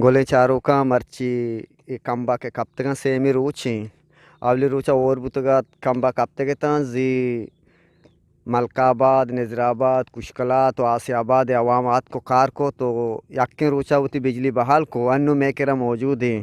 گلیں چاروکاں، مرچی اے کمبا کہ کپتگاں سیمی روچیں، اولی روچا ہور بوتگ ات، کمبا کپتگ اتاں، زی ملک آباد، نظر آباد، کشکلات و آسیا آباد ء عوام اتک و کار کت و یکیں روچا وتی بجلی بحال کو، انو مئے کرا موجود ایں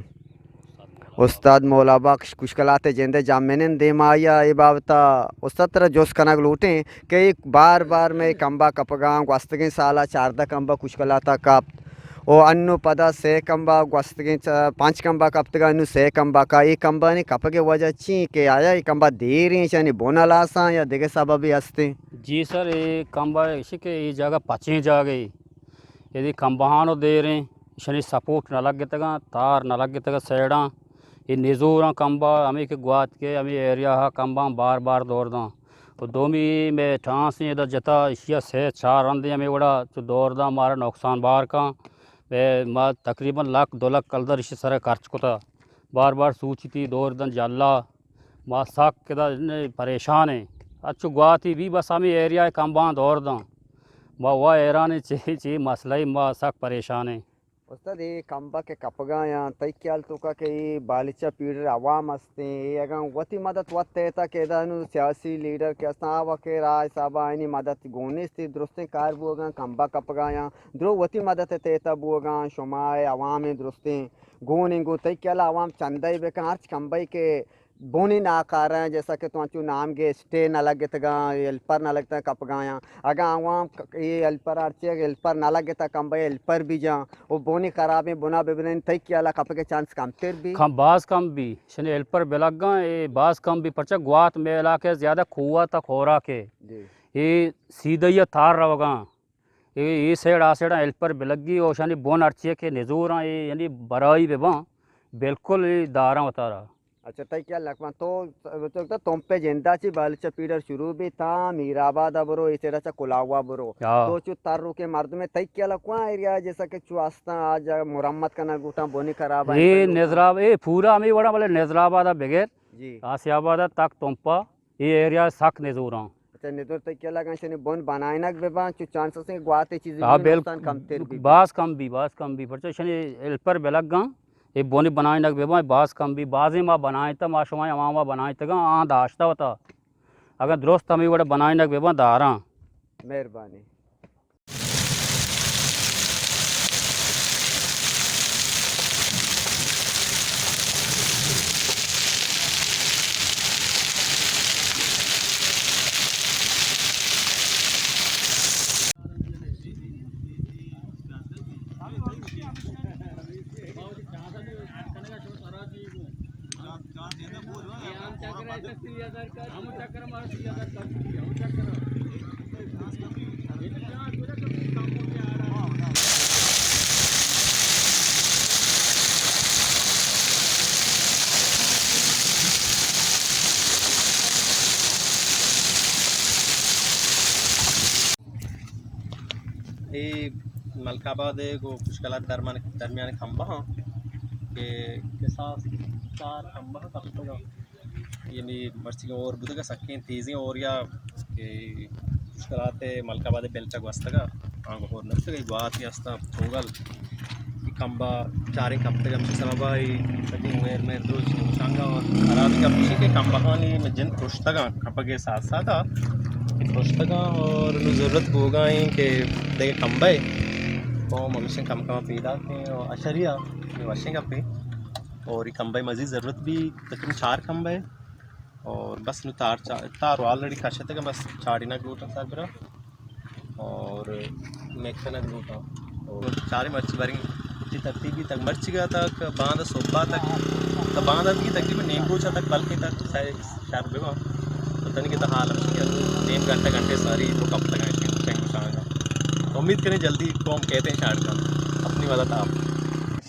استاد مولا بخش، کشکلات ء جند ء جمنند، دیم آئی ء اے بابت ء استاد ترا جست کنگ لوٹیں کہ اے بار بار مئے کمبا کپگاں، گوستگیں سال ء چاردہ کمبا کشکلات ء کپت، و انو پدا سے کمبا گوستگیں چ-، پنچ کمبا کپتگاں، انو سے کمبا کا، اے کمبانی کپگ ء وجہ چی کہ آیا اے کمبا دیر ایں، یعنی بن ہلاساں یا دگہ سببے ہستیں؟ جی سر، اے کمبا ایشی کہ اے جاگہ پچیں جاگہے، یعنی کمبہانو دیر ایں، ایشانی سپورٹ نہ لگتگاں، تار نہ لگتگاں سیڈاں، اے نزوراں کمبا، ہمے کہ گوات کے ہمے ایریا ہا کمباں بار بار دور داں۔ و دومی مئے ٹانس ایں ادا جتا، ایشی ء سے چار رندے ہمے وڑا چو دور داں مارا نقصان بار کاں۔ مئے ما تقریباً لکھ دو لکھ کلدار ایشی سر ء خرچ کتا۔ بار بار سوچیتی دور داں جلا۔ ما سک ادا پریشان ایں۔ اچو گواتی بھی بس ہمے ایریا ء کمباں دور داں۔ ما وا حیران ایں چے چے مسئلہ ایں، ما سک پریشان ایں۔ استاد، اے کمبا کہ کپگا یاں، تئی خیال توکا کہ اے بالیچہ پیڑر عوام ہستیں، اے اگاں وتی مدد وت تیتا کہ ادا نوں سیاسی لیڈر کہ ہستاں، آ وکے راہ حسابا آئینی مدد گون نیست، درستیں کار بوگاں، کمبا کپگا یاں، درو وتی مدد تیتا بوگاں، شما اے عوام درستیں گون انگو، تئی خیال عوام چندہ بکن، ہرچ کمبئی کہ بونی ناکارہ، جیسا کہ تو انچو نام گے اسٹے نہ لگتگاں، ہیلپر نہ لگتگاں کپگایاں۔ اگاں عوام ک-، اے ہیلپر ہرچی اگہ ہیلپر نہ لگتا کم بے ہیلپر بھی جاں، او بونی خرابیں بنا ببنن، تئی خیالا کپگے چانس کمتر بھی؟ کم، باز کم بھی۔ شنی ہیلپر بلگاں، اے باز کم بھی، پرچہ گوات مئے علاقے زیادہ کوہ تا خوراک ہے۔ جی۔ اے سیدھا یا تار روگاں۔ اے، اے سیڈ آ سیڈا ہیلپر بلگی، اوشانی بون ہرچی کہ نزوراں، اے یعنی برائی بباں، بالکل اے داراں وتارا۔ اچھا، تئی خیال نکمان تو، تو، تو تمپے جندا چی بالچہ پیڈر شروع بی تا میر آباد برو، اے سیڈا چا کلاوا برو۔ ہاں۔ تو چو تر رو کے مردمے تئی خیال کوان ایریا جیسا کہ چو استاں آج مرمت کنا گوٹاں بونی خراب اے نظر آباد، اے پورا ہمیں وڑا بلے نظر آباد بغیر جی۔ آسیا آباد تک تمپا۔ اے ایریا سک نزوراں۔ اچھا، نزور تئی خیالا اگاں شنی بن بنائینگ بباں، چو چانسز ہیں گواتے چیزی ہاں، بھی بالکل۔ نقصان کمتر بھی۔ باز کم بھی، باز کم بھی، پرچہ شنی ہیلپر بلگاں، اے بن بنائینگ بباں، باز کم بھی، بازیں ما بنائینتا، ما شما عوام ما بنائینتگاں، آں داشتا ہوتا۔ اگاں درست ہمیں وڑا بنائینگ بباں، داراں۔ مہربانی۔ اے ملک آباد ء گوں کشکلات درمان-، درمیان کمبہ ہاں کہ کساس چار کمبہ کپتگ۔ یعنی مرچی اور بوتگ سکیں تیزیں اور یا کہ کشکلات ء ملک آباد ء بلچہ گوستگ آں گوں ہور نرتگ۔ گواتی ہستاں چوگل۔ اے کمبا چاریں کپتگ، ہمشی سببا اے کدی مہر مہر دروچ چنگا اور خرابی گپ ایشی کہ کمبہانی جند پرشتگاں، کپگ ء ساتھ ساتھ آ پرشتگاں اور نوں ضرورت بوگا ایں کہ دگہ کمبے قوم ہمیشہ کم کم پیدا کیں اور اشریا یہ وشیں گپے اور یہ کمبے مزید ضرورت بھی تقریباً چار کمبے اور بس نوں تار چا-، تار آلریڈی کشتگ، بس چاڑی نہ گوٹا سر برا۔ اور میک کنگ لوٹاں۔ اور چاریں مرچی باریں وتی ترتیبی تک مرچیگا تک باند صبح تک، تا باند کی تقریباً نیم روچا تک بلکہ تک شاید شر بباں۔ تو تنی کہ تا حال ہمشی کہ نیم گھنٹہ گھنٹے ساری وہ کپ لگائیں چنگ، چنگ شانگا۔ تو امید کریں جلدی قوم کہتے ہیں شاید کا اپنی مدد آپ۔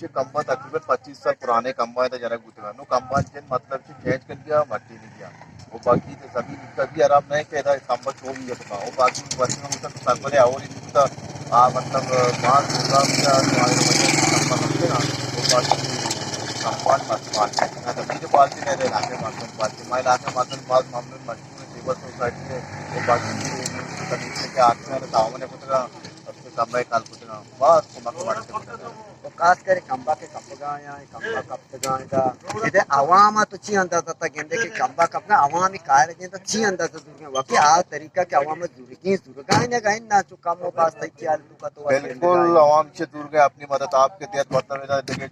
یہ کمبا تقریباً پچیس سال پرانے کمبا ہے، تو جنک بوتگا۔ نو کمبا جن مطلب کہ چینج کر دیا، مٹی نہیں دیا۔ وہ باقی تو زمین اتنا بھی خراب نہیں کہ ادا کمبا چو بھی ہے تو، وہ باقی ورنہ ہوتا تو سر بڑے اور ہی ہوتا، آ، مطلب، باہر پروگرام کیا، تو آئے تو مطلب کمبا کرتے نا، وہ باقی کمبا مت پالتے، نہ زمین پالتے، نہ علاقے مت پالتے۔ میں علاقے مت بہت ممنون مشہور ہے، سیوا سوسائٹی ہے، وہ باقی کمیشن کے آتے ہیں، تعاون ہے، کتنا، اب سے کمبا کال کتنا، بہت کمک مارتے ہیں۔ خاص کر کمبا کہ کپگا یا کمبا کپتگا ادا، ادا عوام تو چی اندازہ تا گندے کہ کمبا کپگا عوامی کار جن تو چی اندازہ دور گئے؟ واقعی آ طریقہ کہ عوام زورگی زورگا نہ گئے نہ چو کم و باز تئی خیال تو کا تو بالکل، عوام چہ دور گئے، اپنی مدد آپ کے تحت، مطلب ادا دیگه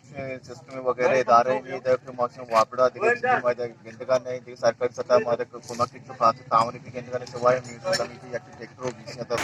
سسٹم وغیرہ ادارے نہیں، ادا کہ موسم واپڑا دیگه چیزیں ما ادا گندگا نہیں، دیگه سرکاری سطح ما ادا کمک کی چو خاص تعاون کی گندگا نہیں، سوائے میوزک کمیٹی یا ٹریکٹر و بیسیاں تا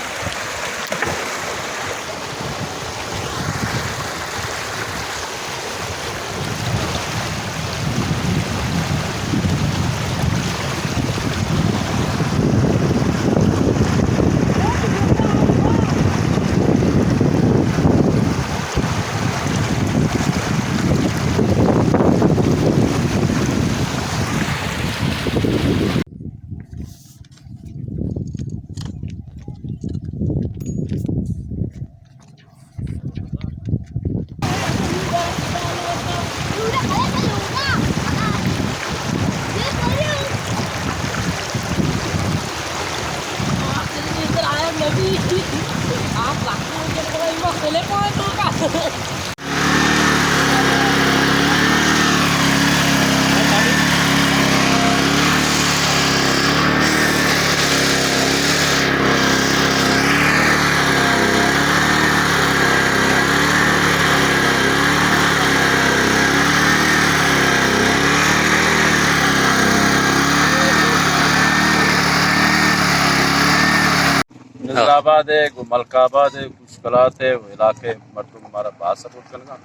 نظر آباد ء، گوں ملک آباد ء، کشکلات ء و علاقہ ء مردم مارا باز سپورٹ کنگا۔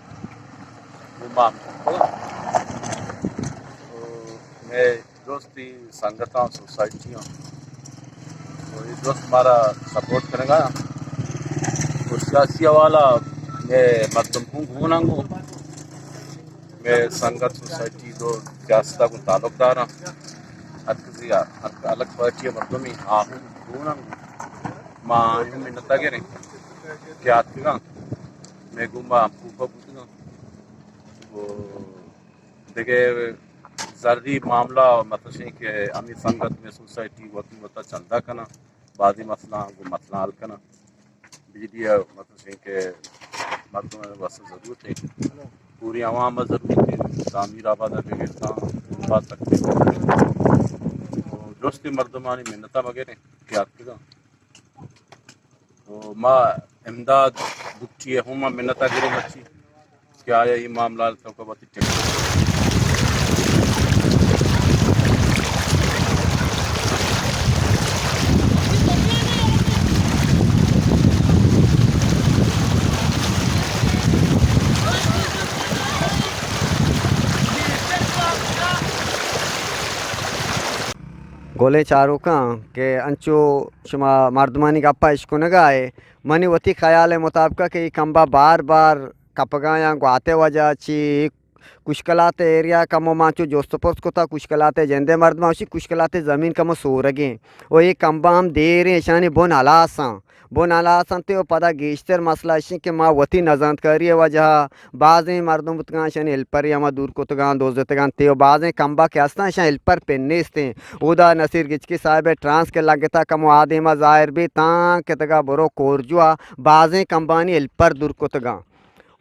گوں ما ہم کنگا۔ و مئے درستی سنگتاں، سوسائٹیاں، و اے درست مارا سپورٹ کنگا۔ و سیاسی حوالہ مئے مردم ہوں گون انگو۔ مئے سنگت سوسائٹی دو سیاست ء گوں تعلق داراں۔ ہر کسی ء، ہر الگ پارٹی ء مردمے آ ہم گون انت۔ ما آیاں منت ء گریں کہ آتکگاں، مئے گوما ہمکوپگ بوتگاں۔ و دگہ زری معاملہ مطلب شیں کہ ہمے سنگت مئے سوسائٹی وتی وتا چندہ کناں، بازیں مسئلہ گوں مسئلہ حل کناں۔ بجلی ء مطلب شیں کہ مردم ء واسطہ ضرورت ہے، پوری عوام ء ضرورت ہے، تعمیر آباد ء بگر تاں باز تکلیف ہے۔ و درستی مردمانی منت ء مگریں کہ آتکگاں۔ و ما امداد بگٹی ء ہم منت ء گریں مرچی کہ آیا اے معاملہ ء توکا وتی ٹک۔ گلیں چاروکاں کہ انچو شما مردمانی گپا اشکنگا ئے، منی وتی خیال ء مطابقا کہ اے کمبا بار بار کپگایاں گواتے وجہ چی کشکلات ء ایریا کمو ما چو جست پرس کتا، کشکلات ء جندے مردماں اشی کشکلات ء زمین کمو سورگیں و اے کمبا ہم دیریں اشانی بن ہلاساں، بن ہلاس انت و پدا گیشتر مسئلہ اشیں کہ ما وتی نزانتکاری ء وجہ بازیں مردم بوتگاں اشانی ہیلپر ہما دور کتگاں، دزتگاں تے و بازیں کمبا کہ ہستاں اشاں ہیلپر پن نیستیں۔ اودا نصیر گچکی صاحب ء ٹرانس کہ لگتا کمو آ دیما ظاہر بیت تاں کہ تگا برو کورجوا بازیں کمبانی ہیلپر دور کتگاں۔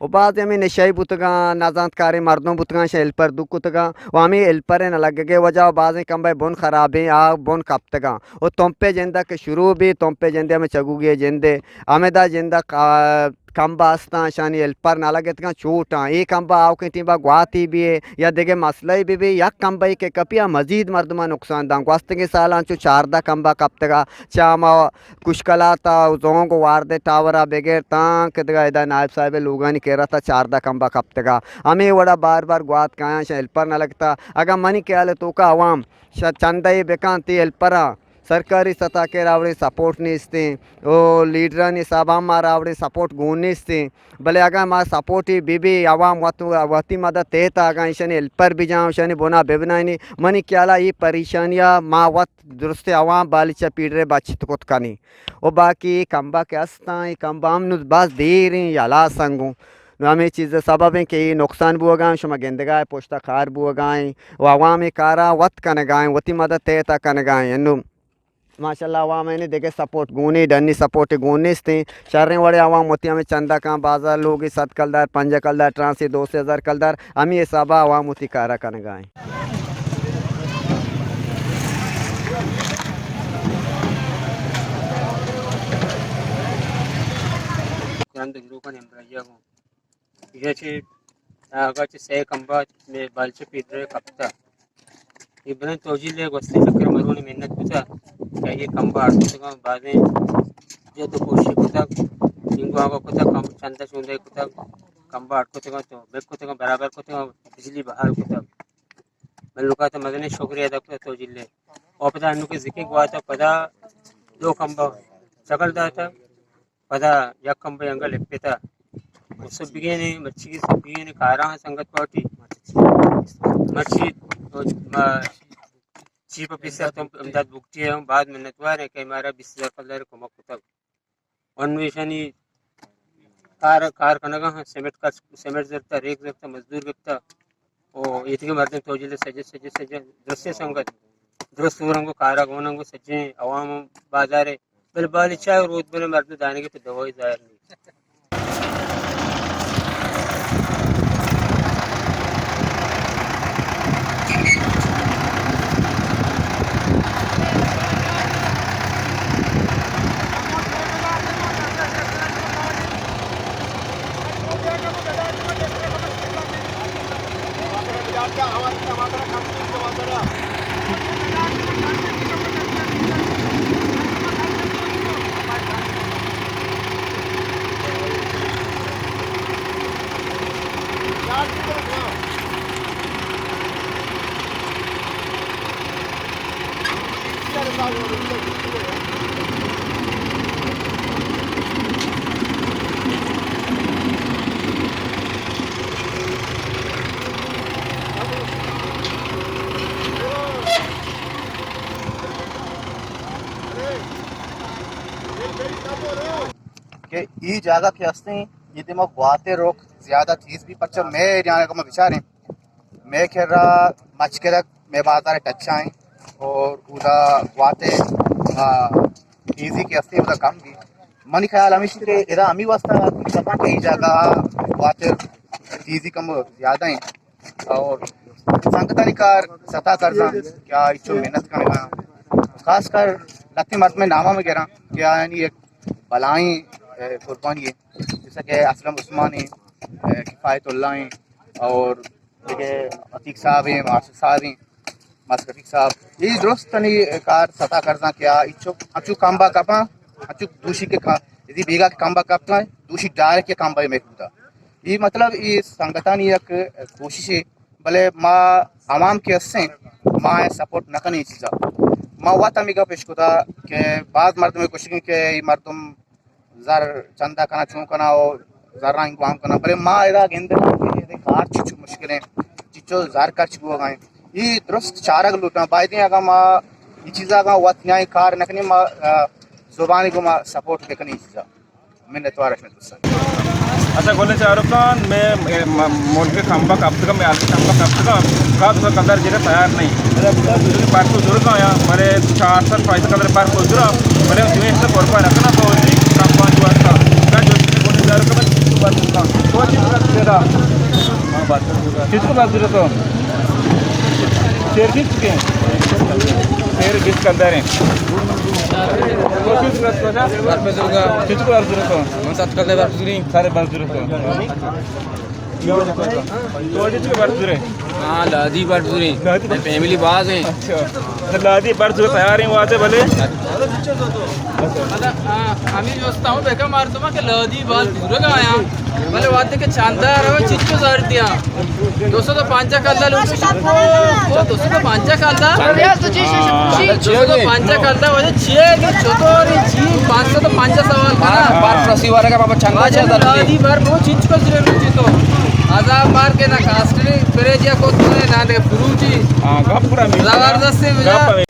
و باز ہمے نشئی بوتگاں، نزانتکاریں مردم بوتگاں، شہ ہیلپر دور کتگاں و ہمے ہیلپر ء نہ لگگ ء وجہ و بازیں کمبہ بن خرابیں، آ بن کپتگاں و تمپے جندہ کہ شروع بی، تمپے جندے ہمے چگوگی جندے، ہمدا جندہ ک-، کمبہ استاں، شانی ہیلپر نہ لگتگاں، چوٹاں۔ اے کمبہ آوکیں ٹیمبا گواتی بی یا دگہ مسئلہ بی بی، یک کمبہ کہ کپی آ مزید مردماں نقصان داں۔ گوستگیں سالاں چو چاردہ کمبہ کپتگا، چہ ہما کشکلات ء زونگ و وارد ء ٹاور ء بگر تاں کہ دگہ ادا نائب صاحب ء لوگانی کرا تا چاردہ کمبہ کپتگا۔ ہمے وڑا بار بار گوات کایاں شہ ہیلپر نہ لگتا۔ اگاں منی خیال ء توکا عوام ش-، چندہ ء بکن تی ہیلپراں سرکاری سطح ء کرا آوڑیں سپورٹ نیستیں و لیڈرانی حساب ء ہم مارا آوڑیں سپورٹ گون نیستیں۔ بلے اگاں ما سپورٹی بہ بی، عوام وت، وتی مدد تحت اگاں ایشانی ہیلپر بجاں، ایشانی بنا ببنائینی، منی خیالا اے پریشانیا ما وت درستیں عوام بالیچہ پیڈرے بچت کت کنی۔ و باقی اے کمبا کہ استاں، اے کمبا ہم نوں باز دیریں یلا سنگوں۔ نوں ہمے چیز سبب ایں کہ اے نقصان بوگا ایں، شما گندگا اے پشتا کار بوگا ایں و عوام اے کارا وت کنگا ایں، وتی مدد تحتا کنگا ایں۔ انوں ماشاءاللہ، عوام ءَ دگہ سپورٹ گون ایں، ڈنی سپورٹ گون نیست ایں۔ شریں وڑے عوام وتی ہمے چندہ کن، بازار لوگی صد کلدار، پنجاہ کلدار، ٹرانسی دو سے ہزار کلدار، ہمے حساب ءَ عوام وتی کار ءَ کنگ ءَ ایں۔ چند گروپ ہمراہی ءَ گوں۔ ایشاں چہ آگا چہ سئے کمبا مئے بلچ پیدرے کپتا۔ اے بلند توجیل ءَ گوستیں چکر مرونی محنت کتا۔ کہ اے کمبا اڈ کتگاں، بازیں جہد و کوشش کتگ۔ اینگو آگا کتگ، کم چندہ شوندہ کتگ، کمبا اڈ کتگاں تو بک کتگاں، برابر کتگاں، بجلی بحال کتگ۔ من لوگا تو مزنیں شکریہ ادا کتگ توجیل ءِ۔ او پدا انوکیں زکی گواتا پدا دو کمبا شکل داتا۔ پدا یک کمبے انگا لپتا۔ و سبیگینے، مرچی سبیگینے کاراں سنگت پارٹی۔ مرچی، ما چیف آفیسر تو امداد بگٹی ءَ ہم باز منتوار ایں کہ مارا بیست ہزار کلدار کمک کتگ۔ انوں ایشانی کار، کار کنگا ہاں، سیمنٹ کا، سیمنٹ زرتا، ریک زرتا، مزدور گپتا۔ او ایتگیں مردم توجیل ءِ سجہ، سجہ، سجہ، درستیں سنگت، درست رنگ و کارا گون انگو سجیں عوام بازار ءَ۔ بل بالی چاہ روت بلے مردم دانگی تو دوائی ظاہر نہیں۔ کہ ای جاگہ کہ ہستیں، یہ دیما گواتے روک زیادہ تیز بھی، پرچہ میں ایریا کو میں بچاریں۔ مئے کرا مچکرک مئے بازار ٹچ ءَ ایں اور اودا گواتے، آ، تیزی کہ ہستی اودا کم بی۔ منی خیال ہمیشی کہ ادا ہمی واسطہ کپاں کہ ای جاگہ گواتے تیزی کم زیادہ ایں اور سنگتانی کار ستا کرزاں کہ آ اچو محنت کنگا۔ خاص کر لتی مردم نامہ میں گراں کہ آیانی یک بلائیں، اے، قربانی ہے، جیسا کہ اسلم عثمان ہیں، اے، کفایت اللہ ہیں اور دگہ عتیق صاحب ایں، مارشل صاحب ایں، ماسٹر رفیق صاحب، اے درستانی کار ستا کرزاں کہ آ انچو، انچو کمبا کپاں، انچو دوشی کہ کا-، اسی بیگا کہ کمبا کپتاں، دوشی ڈائریکٹ کہ کمبا میں کپتا۔ اے مطلب اے سنگتانی یک کوشش ہے، بلے ما عوام کہ ہستیں، ما اے سپورٹ نہ کنیں اے چیزا۔ ما وت ہمے گپ اش کتا کہ باز مردم گوشگیں کہ اے مردم زر چندہ کناں، چون کناں و زراں انگوام کناں، بلے ما ادا گندگاں کہ ادا کار چچو مشکل ہیں، چچو زر خرچ بوگا ہیں۔ اے درست چارگ لوٹاں، بایدیں اگاں ما اے چیزا اگاں وت نیائیں کار نہ کنیں، ما، آ، زبانی گو ما سپورٹ بکنیں اے چیزا۔ منتوار اش من دوستان۔ اچھا، گلیں چاروکاں، میں، میں، م-، ملک کمبا کپتگا، میں حال کمبا کپتگا، کا تو قدر جگہ تیار نہیں۔ پرسو درگا یا، بلے چار سال پانچ سال قدر پرسو درا، بلے دویں سے قربان رکھنا تو اسی کمبا جو تھا۔ کا جو گلیں چاروکاں، تو چیز کا زیادہ۔ ہاں، بات کر۔ چیز کو بات ضرورت ہو؟ شیر چیز کے؟ شیر بیس کلدار ہیں۔ تو چیز کو بات ضرورت ہو؟ من ست کلدار برف زوریں۔ سارے برف زورے تو۔ تو چیز کو برف زورے؟ ہاں، لادی برف زوریں۔ لادی برف۔ فیملی باز ہیں۔ اچھا۔ تو لادی برف زورے تیار ہیں واسے بلے؟ مطلب، آ، ہمیں دوست ہوں، بیکا مردم کہ لادی باز دورگ آیا۔ بلے وقتی کہ چندہ رو چچو زر دیاں۔ دو سد و پنجاہ کلدار لوٹی۔ او، دو سد و پنجاہ کلدار؟ دو سد و پنجاہ کلدار وجہ چیئے کہ چطوری چی پانچ سد و پنجاہ سوال کنا۔ برف رسی وارگا بابا چنگا چیز در دی۔ لادی برف بہت چیز کو ضرورت ہے تو۔ ہزار بار کے نہ کاسٹری فریج یا کو تو نہ دے فروٹی۔ ہاں، گپ پورا می۔ زبردست ہے وجہ۔